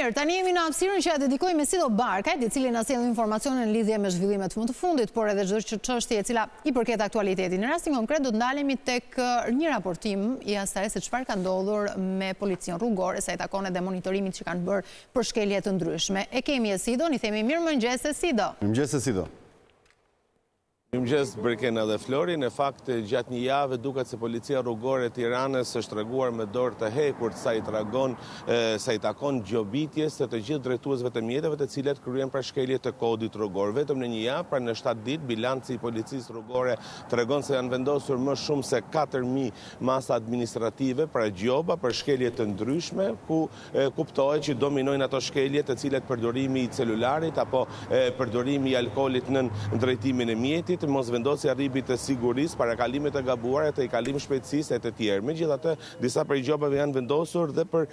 Mirë, tani jemi në hapësirën që ia dedikojmë Esido Barkajt, i cili na sjell informacione në lidhje me zhvillimet më të fundit, por edhe çdo çështje e cila i përket aktualitetit. Në rastin konkret do të ndalemi tek një raportim i asaj se çfarë ka ndodhur me policinë rrugore, sa i takon edhe monitorimit që kanë bërë për shkelje të ndryshme. E kemi Esidon, i themi mirëmëngjes Esido. Mirëmëngjes Esido. Mirëmëngjes Brikena dhe Flori, në fakt gjatë një jave duket se policia rrugore e Tiranës është treguar me dorë të hekurt sa i tregon sa i takon gjobitjes së të gjithë drejtuesve të mjeteve të cilët kryejnë pra shkelje të kodit rrugor. Vetëm në një javë, pra në 7 ditë, bilanci i policisë rrugore tregon se janë vendosur më shumë se 4000 masa administrative, pra gjoba për shkelje të ndryshme, ku kuptohet që dominojnë ato shkelje të cilat përdorimi i celularit apo përdorimi i alkoolit nën drejtimin e mjetit, mosvendosja e rripit të sigurisë, parakalimet e gabuara, tejkalim shpejtësisë e të tjerë. Megjithatë, disa prej gjobave janë vendosur dhe për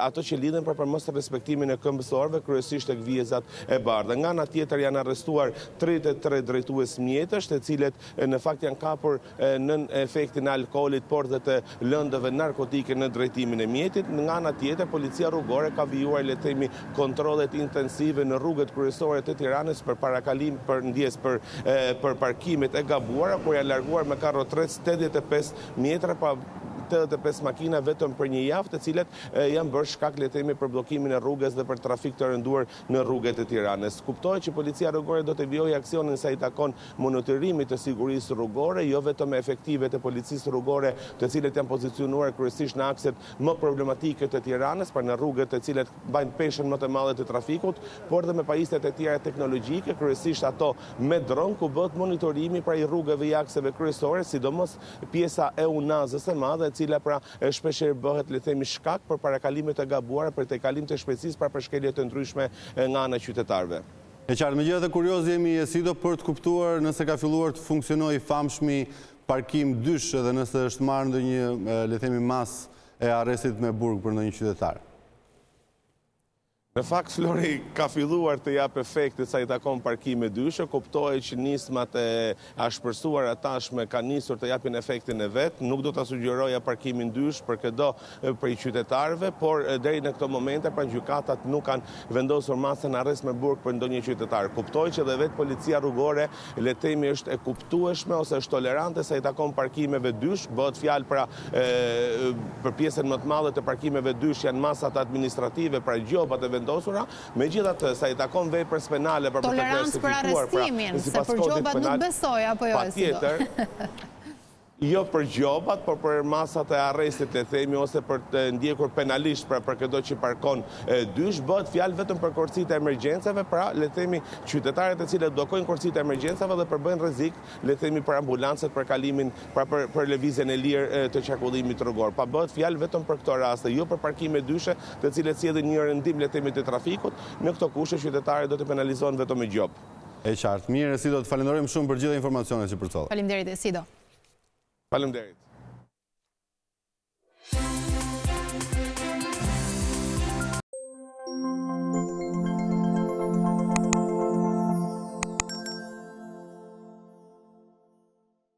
ato që lidhen pra për mosrespektimin e këmbësorëve, kryesisht tek vijëzat e bardha. Nga ana tjetër janë arrestuar 33 drejtues mjetesh, të cilët në fakt janë kapur nën efektin e alkoolit, por dhe të lëndëve narkotike në drejtimin e mjetit. Nga ana tjetër, policia rrugore ka vijuar, le të themi, kontrollet intensive në rrugët kryesore të Tiranës për parakalim, për ndjesë, për për parkimet e gabuara, ku janë larguar me karrotrec 85 mjetra, pra 85 makina vetëm për një javë, të cilat janë bërë shkak, le të themi, për bllokimin e rrugës dhe për trafik të rënduar në rrugët e Tiranës. Kuptohet që policia rrugore do të vijojë aksionin sa i takon monitorimit të sigurisë rrugore, jo vetëm me efektivët e policisë rrugore të cilët janë pozicionuar kryesisht në akset më problematike të Tiranës, pra në rrugët të cilat mbajnë peshën më të madhe të trafikut, por dhe me pajisjet e tjera teknologjike, kryesisht ato me dron, ku bëhet monitorimi pra i rrugëve i akseve kryesore, sidomos pjesa e Unazës së Madhe, e cila pra shpeshherë bëhet, le të themi, shkak për parakalime të gabuara, për tejkalim të shpejtësisë, pra për shkelje të ndryshme nga ana e qytetarëve. E qartë, megjithatë kurioz jemi Esido për të kuptuar nëse ka filluar të funksionojë i famshmi parkim dysh edhe nëse është marrë ndonjë, le të themi, masë e arrestit me burg për ndonjë qytetar. Në fakt Flori ka filluar të japë efekte sa i takon parkime dyshe, kuptohet që nismat e ashpërsuara tashmë kanë nisur të japin efektin e vet, nuk do ta sugjeroja parkimin dysh për këdo prej qytetarëve, por deri në këto momente pra gjykatat nuk kanë vendosur masën arrest me burg për ndonjë qytetar. Kuptoj që dhe vetë policia rrugore, le të themi, është e kuptueshme ose është tolerante sa i takon parkimeve dysh, bëhet fjalë pra për pjesën më të madhe të parkimeve dysh janë masat administrative, pra gjobat e vendosura, megjithatë sa i takon veprës penale pra për të klasifikuar pra sipas kodit penal, jo, patjetër Jo për gjobat, por për masat e arrestit, le të themi, ose për të ndjekur penalisht, pra për këdo që parkon dysh, bëhet fjalë vetëm për korsitë e emergjencave, pra le të themi qytetarët të cilët bllokojnë korsitë e emergjencave dhe përbëjnë rrezik, le të themi për ambulancat, për kalimin, pra për për lëvizjen e lirë të qarkullimit rrugor. Pra bëhet fjalë vetëm për këto raste, jo për parkime dyshe, të cilët sjellin një rëndim, le të themi, të trafikut. Në këto kushte qytetarët do të penalizohen vetëm me gjobë. E qartë. Mirë, Esido, të falënderojmë shumë për gjitha informacionet që përcolle. Faleminderit, Esido. Faleminderit.